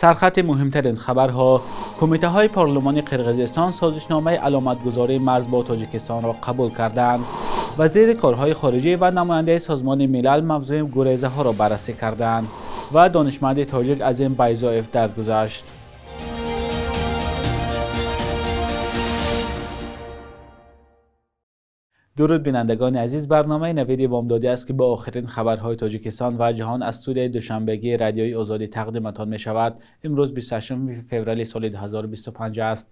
Сархати муҳимтарин хабарҳо. Кумитаҳои парлумони Қирғизистон созишномаи аломатгузории марз бо Тоҷикистонро қабул карданд. Вазири корҳои хориҷӣ ва намояндаи Созмони Милал мавзӯи гурезаҳоро баррасӣ карданд ва донишманди тоҷик Азим Байзоев даргузашт. Дуруд бинандагони азиз, барномаи Навиди Бомдодӣ аст, ки бо охирин хабарҳои Тоҷикистон ва ҷаҳон аз студияи Душанбегии Радиои Озодӣ тақдиматон мешавад. Имрӯз 28 феврали соли 2025 аст.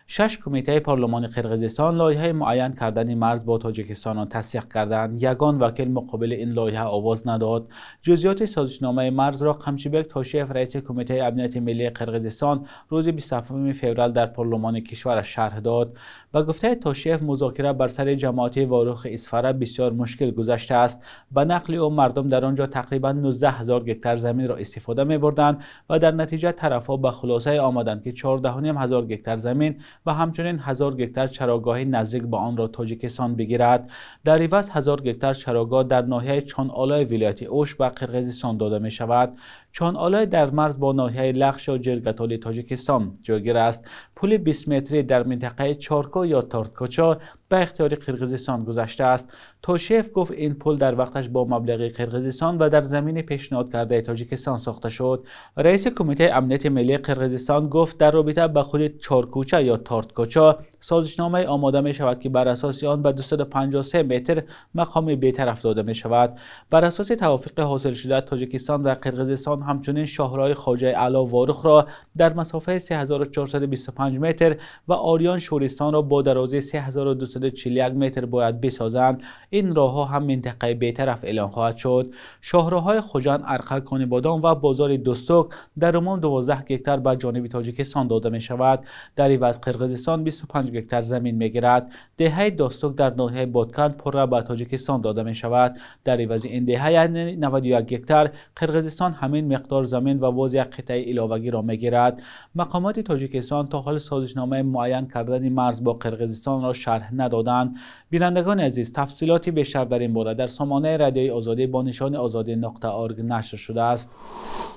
6 кумитаи парлумони Қирғизистон лоиҳаи муайян кардани марз бо Тоҷикистонро тасдиқ карданд. Ягон вакил муқобили ин лоиҳа овоз надод. Ҷузъиёти созишномаи марзро Қамчибек Тошиев, раиси Кумитаи амнияти миллии Қирғизистон, рӯзи 27 феврал дар парлумони кишвараш шарҳ дод. Ба гуфтаи Тошиев, музокира бар сари ҷамоати Ворух Исфара бисёр мушкил гузаштааст. Ба нақли ӯ, мардум дар он ҷо тақрибан 19 ҳазор гектар заминро истифода мебурданд ва дар натиҷа тарафҳо ба хулосае омаданд, ки 14,5 ҳазор гектар замин ва ҳамчунин 1000 гектар чарогоҳи наздик ба онро Тоҷикистон бигирад. Дар иваз 1000 гектар чарогоҳ дар ноҳияи Чон-Олой вилояти Ӯш ба Қирғизистон дода мешавад. Чон-Олой дар марз бо ноҳияи Лахш ё Ҷиргатоли Тоҷикистон ҷойгир аст. Пули 20 метрӣ дар минтақаи Чорко ё Торткоча ба ихтиёри Қирғизистон гузаштааст. Тошиев гуфт, ин пул дар вақташ бо маблағи Қирғизистон ва дар замини пешниҳод кардаи Тоҷикистон сохта шуд. Раиси Кумитаи амнияти миллии Қирғизистон гуфт, дар робита ба худи Чоркӯча ё Торткоча созишномае омода мешавад, ки бар асоси он ба 253 метр мақоми бетараф дода мешавад. Бар асоси тавофуқи ҳосилшуда, Тоҷикистон ва Қирғизистон ҳамчунин шоҳроҳи Хоҷаи Аъло Ворухро дар масофаи 3425 метр ва Ориён Шӯристонро бо дарозии 3241 метр бояд бисозанд. Ин роҳҳо ҳам минтақаи бетараф эълон хоҳад шуд. Шоҳроҳҳои Хуҷанд, Арқа, Конибодом ва бозори Дӯстук дар умум 12 гектар ба ҷониби Тоҷикистон дода мешавад. Дар иваз Қирғизистон 25 гектар замин мегирад. Деҳаи Дӯстук дар ноҳияи Бодканд пурра ба Тоҷикистон дода мешавад. Дар ивази ин деҳа, яъне 91 гектар, Қирғизистон ҳамин миқдор замин ва боз як қитъаи иловагиро мегирад. Мақомоти Тоҷикистон то ҳол созишномаи муайян кардани марз бо Қирғизистонро шарҳ надоданд. Бинандагони азиз, тафсилоти бештар дар ин бора дар сомонаи Радиои Озодӣ бо нишони озодӣ.org нашр шудааст.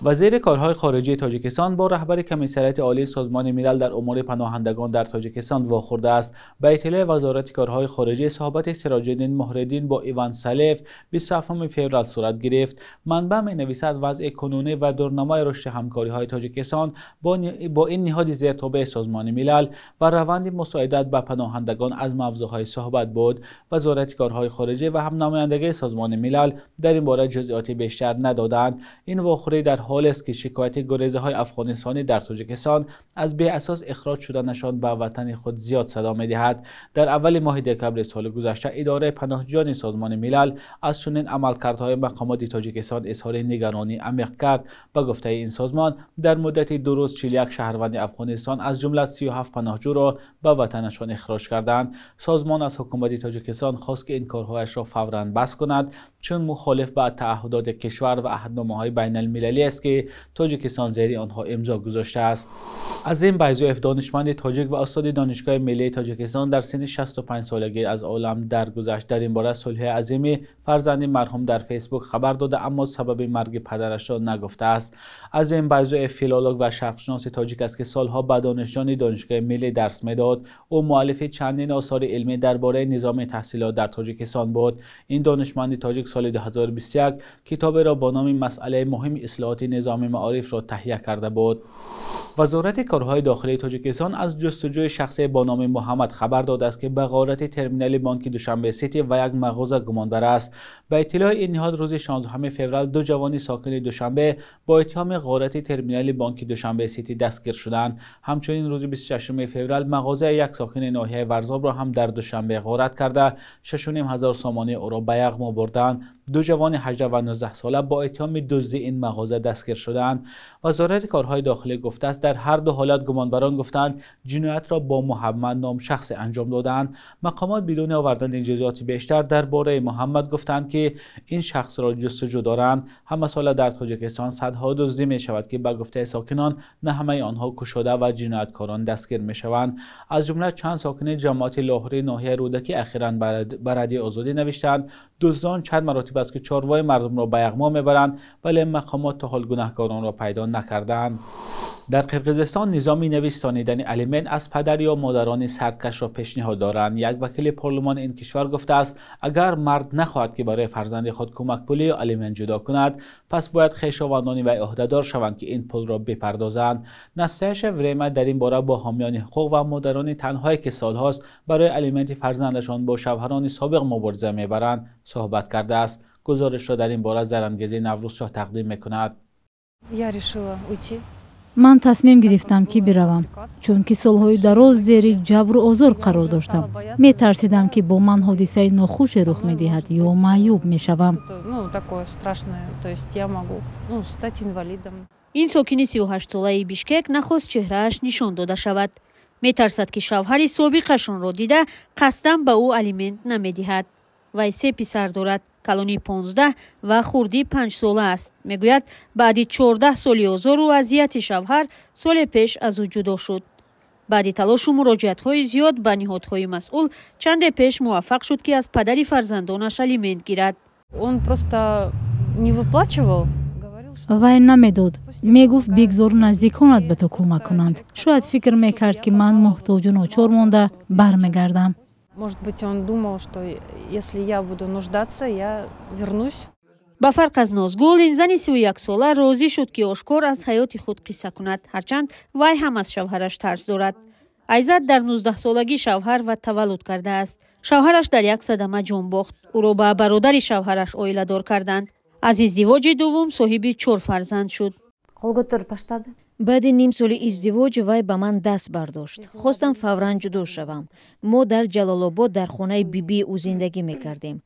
Вазири корҳои хориҷии Тоҷикистон бо раҳбари Комиссариати Олии Созмони Милал дар умури паноҳандагон дар Тоҷикистон вохӯрдааст. Ба иттилои Вазорати корҳои хориҷӣ, суҳбати Сироҷиддин Муҳриддин бо Иван Салев 27 феврал сурат гирифт. Манбаъ менависад, вазъи кунунӣ ва дурнамои рушди ҳамкориҳои Тоҷикистон бо ин ниҳоди зертобеи Созмони Милал ва раванди мусоидат ба паноҳандагон аз мавзӯъҳои суҳбат буд. Вазорати корҳои хориҷӣ ва ҳам намояндагии Созмони Милал дар ин бора ҷузъиёти бештар надоданд. Ин вохӯрӣ дар ҳолест, ки шикояти гурезаҳои афғонистонӣ дар Тоҷикистон аз беасос ихроҷ шуданашон ба ватани худ зиёд садо медиҳад. Дар аввали моҳи декабри соли гузашта идораи паноҳҷӯёни Созмони Милал аз чунин амалкардҳои мақомоти Тоҷикистон изҳори нигаронӣ амиқ кард. Ба гуфтаи ин созмон, дар муддати 2 рӯз 41 шаҳрванди Афғонистон аз ҷумла 37 паноҳҷӯро ба ватанашон ихроҷ карданд. Созмон аз ҳукумати Тоҷикистон хост, ки ин корҳояшро фавран бас кунад, чун мухолиф ба таъҳудоти кишвар ва аҳдномаҳои байналмилалӣ аст, ки Тоҷикистон зери онҳо имзо гузоштааст. Азим Байзоев, донишманди тоҷик ва устоди Донишгоҳи миллии Тоҷикистон, дар синни 65 солагӣ аз олам даргузашт. Дар ин бора Сулҳи Азимӣ, фарзанди марҳум, дар Фейсбук хабар дода, аммо сабаби марги падарашро нагуфтааст. Азим Байзоев филолог ва шарқшиноси тоҷик аст, ки солҳо ба донишҷӯёни Донишгоҳи миллӣ дарс медод. Ӯ муаллифи чандин осори илмӣ дар бораи низоми таҳсилот дар Тоҷикистон буд. Ин донишманди тоҷик соли 2021 китоберо бо номи «Масъалаи муҳими ислоҳоти низоми маориф»-ро таҳия карда буд. Вазорати корҳои дохилии Тоҷикистон аз ҷустуҷӯи шахсе бо номи Муҳаммад хабар додааст, ки ба ғорати терминали бонки Душанбе Сити ва як мағоза гумонбар аст. Ба иттилои ин ниҳод, рӯзи 16 феврал ду ҷавони сокини Душанбе бо иттиҳоми ғорати терминали бонки Душанбе Сити дастгир шуданд. Ҳамчунин рӯзи 26 феврал мағозаи як сокини ноҳияи Варзобро ҳам дар Душанбе ғорат карда, 6,5 ҳазор сомонии ӯро ба яғмо бурданд. Ду ҷавони 18 ва 19 сола бо иттиҳоми дуздии ин мағоза дастгир шуданд. Вазорати корҳои дохилӣ гуфтааст, дар ҳар ду ҳолат гумонбарон гуфтанд, ҷиноятро бо Муҳаммад ном шахсе анҷом доданд. Мақомот бидуни овардани ҷузъиёти бештар дар бораи Муҳаммад гуфтанд, ки ин шахсро ҷустуҷӯ доранд. Ҳамасола дар Тоҷикистон садҳо дуздӣ мешавад, ки ба гуфтаи сокинон на ҳамаи онҳо кушода ва ҷинояткорон дастгир мешаванд. Аз ҷумла чанд сокини ҷамоати Лоҳурии ноҳияи Рӯдакӣ ахиран ба Радиои Озодӣ навиштанд, дуздон чанд маротиба аст, ки чорвои мардумро ба яғмо мебаранд, вале мақомот то ҳол гунаҳкоронро пайдо накардаанд. Дар Қирғизистон низоми нави ситонидани алимент аз падар ё модарони саркашро пешниҳод доранд. Як вакили парлумони ин кишвар гуфтааст, агар мард нахоҳад, ки барои фарзанди худ кӯмакпулӣ ё алимент ҷудо кунад, пас бояд хешовандони вай ӯҳдадор шаванд, ки ин пулро бипардозанд. Настоящее время дар ин бора бо ҳомиёни ҳуқуқ ва модарони танҳое, ки солҳост барои алименти фарзандашон бо шавҳарони собиқ мубориза мебаранд, суҳбат кардааст. Гузоришро дар ин бора Зарангези Наврӯзшоҳ тақдим мекунад. Я решила уйти. Ман тасмим гирифтам, ки биравам, чунки солҳои дароз зери ҷабру озор қарор доштам. Метарсидам, ки бо ман ҳодисаи нохуше рух медиҳад ё маъюб мешавам. Ин сокини 38-солаи Бишкек нахост чеҳрааш нишон дода шавад. Метарсад, ки шавҳари собиқашонро дида қасдан ба ӯ алимент намедиҳад. Вай се писар дорад, калони 15 ва хурдӣ 5 сола аст. Мегӯяд, баъди 14 соли озору азияти шавҳар соле пеш аз ӯ ҷудо шуд. Баъди талошу муроҷиатҳои зиёд ба ниҳодҳои масъул чанде пеш муваффақ шуд, ки аз падари фарзандонаш алимент гирад. Он просто не выплачивал. Вай намедод, мегуфт, бигзор наздиконат ба ту кӯмак кунанд. Шояд фикр мекард, ки ман муҳтоҷу ночор монда бармегардам. Может быть, он думал, что если я буду нуждаться, я вернусь. Ба фарқ аз Нозгул, ин зани 31-сола розӣ шуд, ки ошкор аз ҳаёти худ қисса кунад, ҳарчанд вай ҳам аз шавҳараш тарс дорад. Айзат дар 19-солагӣ шавҳар ва таваллуд кардааст. Шавҳараш дар як садама ҷон бохт. Ӯро ба бародари шавҳараш оиладор карданд. Аз издивоҷи дуввум соҳиби чор фарзанд шуд. Кол көтөрүп баштады. Баъди ним соли издивоҷ вай ба ман даст бардошт. Хостам фавран ҷудо шавам. Мо дар Ҷалолобод дар хонаи бибии ӯ зиндагӣ мекардем.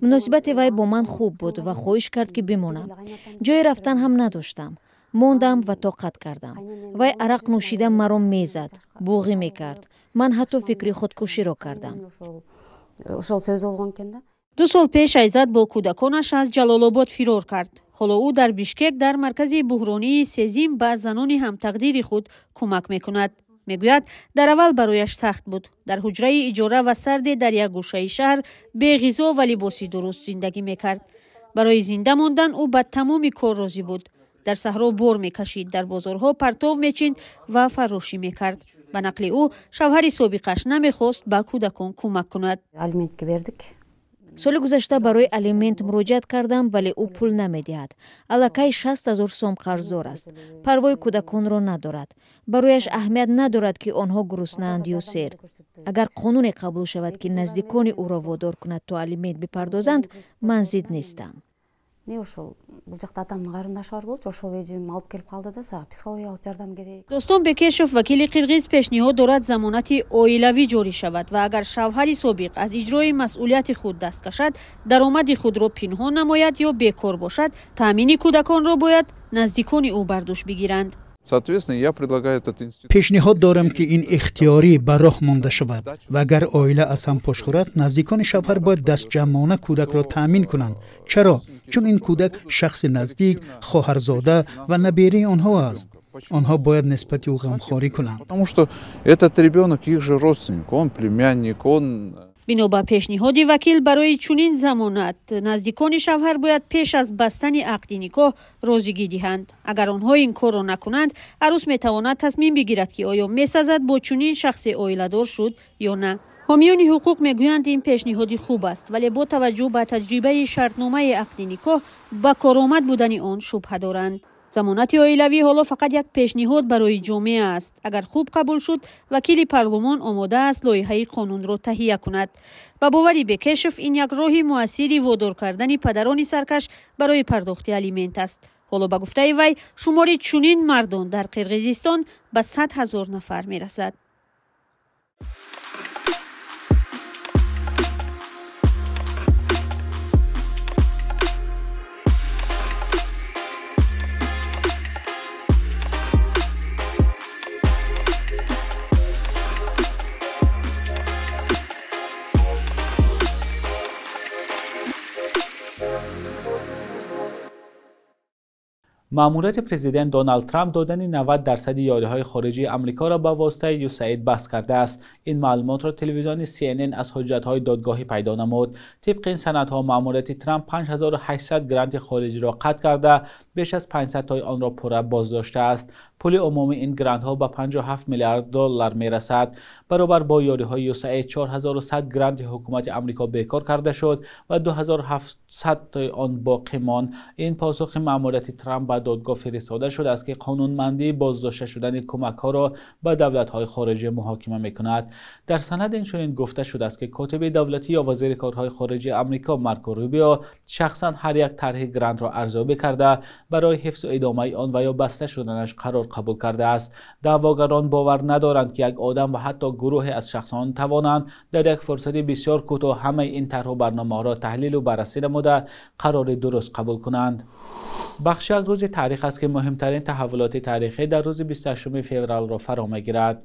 Муносибати вай бо ман хуб буд ва хоҳиш кард, ки бимонам. Ҷои рафтан ҳам надоштам. Мондам ва тоқат кардам. Вай арақ нӯшида маро мезад, буғӣ мекард. Ман ҳатто фикри худкуширо кардам. Ошол сөз болгон экен да. 2 сол пеш Айзат бо кӯдаконаш аз Ҷалолобод фирор кард. Ҳоло ӯ дар Бишкек дар маркази буҳронии Сезим ба занони ҳамтақдири худ кӯмак мекунад. Мегӯяд, дар аввал барояш сахт буд. Дар ҳуҷраи иҷора ва сарде дар як гӯшаи шаҳр беғизо ва либоси дуруст зиндагӣ мекард. Барои зинда мондан ӯ ба тамоми кор розӣ буд. Дар саҳро бор мекашид, дар бозорҳо партов мечинд ва фаррошӣ мекард. Ба нақли ӯ, шавҳари собиқаш намехост ба кӯдакон кӯмак кунад. Алиментке бердик. Соли гузашта барои алимент муроҷиат кардам, вале ӯ пул намедиҳад. Аллакай 60 000 сом қарздор аст. Парвои кӯдаконро надорад. Барояш аҳамият надорад, ки онҳо гуруснаанд ё сер. Агар қонуне қабул шавад, ки наздикони ӯро водор кунад, то алимент бипардозанд, ман зид нестам. Не, ошол бул жакта атамдын карындашы бар болчу, ошол эжем алып келип калды да, сага психологиялык жардам керек. Достон Бекешов, вакили қирғиз, пешниҳод дорад замонати оилавӣ ҷорӣ шавад ва агар шавҳари собиқ аз иҷрои масъулияти худ даст кашад, даромади худро пинҳон намояд ё бекор бошад, таъмини кӯдаконро бояд наздикони ӯ бар дӯш бигиранд. Соответственно, я предлагаю этот институт. Пешниҳод дорам, ки ин ихтиёрӣ ба роҳ монда шавад ва агар оила аз ҳам пош хӯрад, наздикони шавҳар бояд дастҷамъона кӯдакро таъмин кунанд. Чаро? Чун ин кӯдак шахси наздик, хоҳарзода ва набераи онҳо аст. Онҳо бояд нисбати ӯ ғамхорӣ кунанд. Потому что этот ребенок их же родственник, он племянник, он Бино ба пешниҳоди вакил, барои чунин замонат наздикони шавҳар бояд пеш аз бастани ақди никоҳ розигӣ диҳанд. Агар онҳо ин корро накунанд, арӯс метавонад тасмим бигирад, ки оё месазад бо чунин шахсе оиладор шуд ё на. Ҳомиёни ҳуқуқ мегӯянд, ин пешниҳоди хуб аст, вале бо таваҷҷӯҳ ба таҷрибаи шартномаи ақди никоҳ ба коромад будани он шубҳа доранд. Замонати оилавӣ ҳоло фақат як пешниҳод барои ҷомеа аст. Агар хуб қабул шуд, вакили парлумон омода аст лоиҳаи қонунро таҳия кунад. Ба бовари Бекешов, ин як роҳи муассири водор кардани падарони саркаш барои пардохти алимент аст. Ҳоло, ба гуфтаи вай, шумори чунин мардон дар Қирғизистон ба 100 000 нафар мерасад. Маъмурияти президент Доналд Трамп додани 90 дарсади ёриҳои хориҷии Амрико را ба воситаи ЮСАИД баст кардааст. Ин маълумотро телевизиони CNN аз ҳуҷҷатҳои додгоҳӣ пайдо намуд. Тибқи ин санадҳо, маъмурияти Трамп 5800 гранти хориҷиро қатъ карда, беш аз 500 тои онро пурра боздоштааст. Пули умумии ин грантҳо ба 57 миллиард доллар мерасад. Баробар бо ёриҳои USAID 4100 гранти ҳукумати Амрико бекор карда шуд ва 2700 тои он боқӣ монд. Ин посухи маъмурияти Трамп ба додгоҳ фиристода шудааст, ки қонунмандии боздошта шудани кӯмакҳоро ба давлатҳои хориҷӣ муҳокима мекунад. Дар санад инчунин гуфта шудааст, ки котиби давлатӣ ё вазири корҳои хориҷии Амрико Марко Рубио шахсан ҳар як тарҳи грантро арзёбӣ карда, барои ҳифзу идомаи он ва ё баста шуданаш қарор қабул кардааст. Даъвогарон бовар надоранд, ки як одам ва ҳатто гурӯҳе аз шахсон тавонанд дар як фурсати бисёр кӯтоҳ ҳамаи ин тарҳу барномаҳоро таҳлилу баррасӣ намуда қарори дуруст қабул кунанд. Бахши як рӯзи таърих аст, ки муҳимтарин таҳаввулоти таърихӣ дар рӯзи 28 февралро фаро мегирад.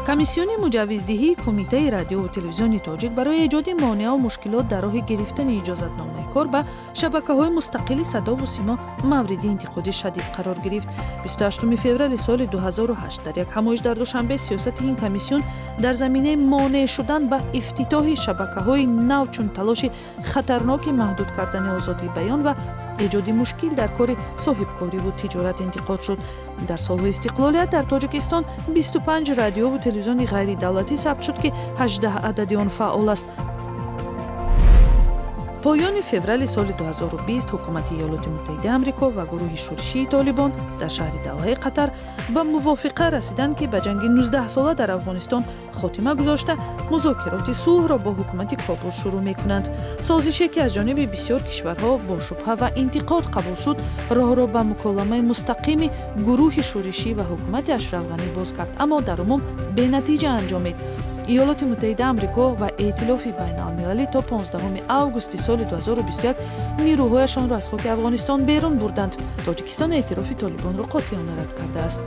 Комиссиони муҷаввиздиҳии Кумитаи радиову телевизиони тоҷик барои эҷоди монеаву мушкилот дар роҳи гирифтани иҷозатномаи кор ба шабакаҳои мустақили садову симо мавриди интиқоди шадид қарор гирифт. 28 феврали соли 2008 дар як ҳамоиш дар Душанбе сиёсати ин комиссион дар заминаи монеъ шудан ба ифтитоҳи шабакаҳои нав чун талоши хатарноки маҳдуд кардани озодии баён ва эҷоди мушкил дар кори соҳибкориву тиҷорат интиқод шуд. Дар солҳои истиқлолият дар Тоҷикистон 25 радиову телевизиони ғайридавлатӣ сабт шуд, ки 18 адади он фаъол аст. Поёни феврали соли 2020 ҳукумати Иёлоти Муттаҳидаи Амрико ва гурӯҳи шӯришии Толибон дар шаҳри Давҳаи Қатар ба мувофиқа расиданд, ки ба ҷанги 19-сола дар Афғонистон хотима гузошта, музокироти сулҳро бо ҳукумати Кобул шурӯъ мекунанд. Созише, ки аз ҷониби бисёр кишварҳо бо шубҳа ва интиқод қабул шуд, роҳро ба муколамаи мустақими гурӯҳи шӯришӣ ва ҳукумати Ашраф Ғанӣ боз кард, аммо дар умум бенатиҷа анҷомид. Иёлоти Муттаҳидаи Амрико ва эътилофи байналмилалӣ то 15 августи соли 2021 нирӯҳояшонро аз хоки Афғонистон берун бурданд. Тоҷикистон эътирофи Толибонро қотеона рад кардааст.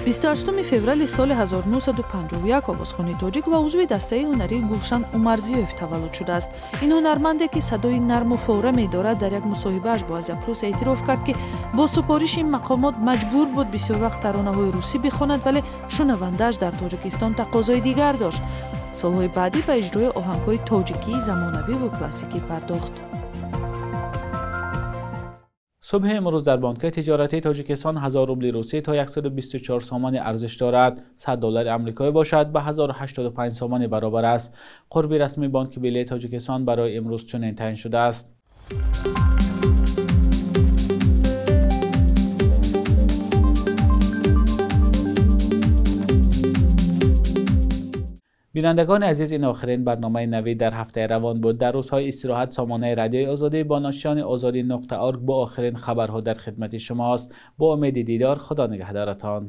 28 феврали соли 1951 овозхони тоҷик ва узви дастаи ҳунарии Гулшан Умарзиёев таваллуд шудааст. Ин ҳунарманде, ки садои нарму фора медорад, дар як мусоҳибааш бо Азия Плюс эътироф кард, ки бо супориши мақомот маҷбур буд бисёр вақт таронаҳои русӣ бихонад, вале шунавандааш дар Тоҷикистон тақозои дигар дошт. Солҳои баъдӣ ба иҷрои оҳангҳои тоҷикии замонавиву классикӣ пардохт. Субҳи имрӯз дар бонкҳои тиҷоратии Тоҷикистон 1000 рубли русӣ то 124 сомонӣ арзиш дорад. 100 доллари амрикоӣ бошад ба 1085 сомонӣ баробар аст. Қурби расмии Бонки Миллии Тоҷикистон барои имрӯз чунин таъин шудааст. Бинандагони азиз, ин охирин барномаи навӣ дар ҳафтаи равон буд. Дар рӯзҳои истироҳат сомонаи радиои Озодӣ бо ноширони озодӣ.org бо охирин хабарҳо дар хидмати шумост. Бо умеди дидор, Худо нигаҳдоратон.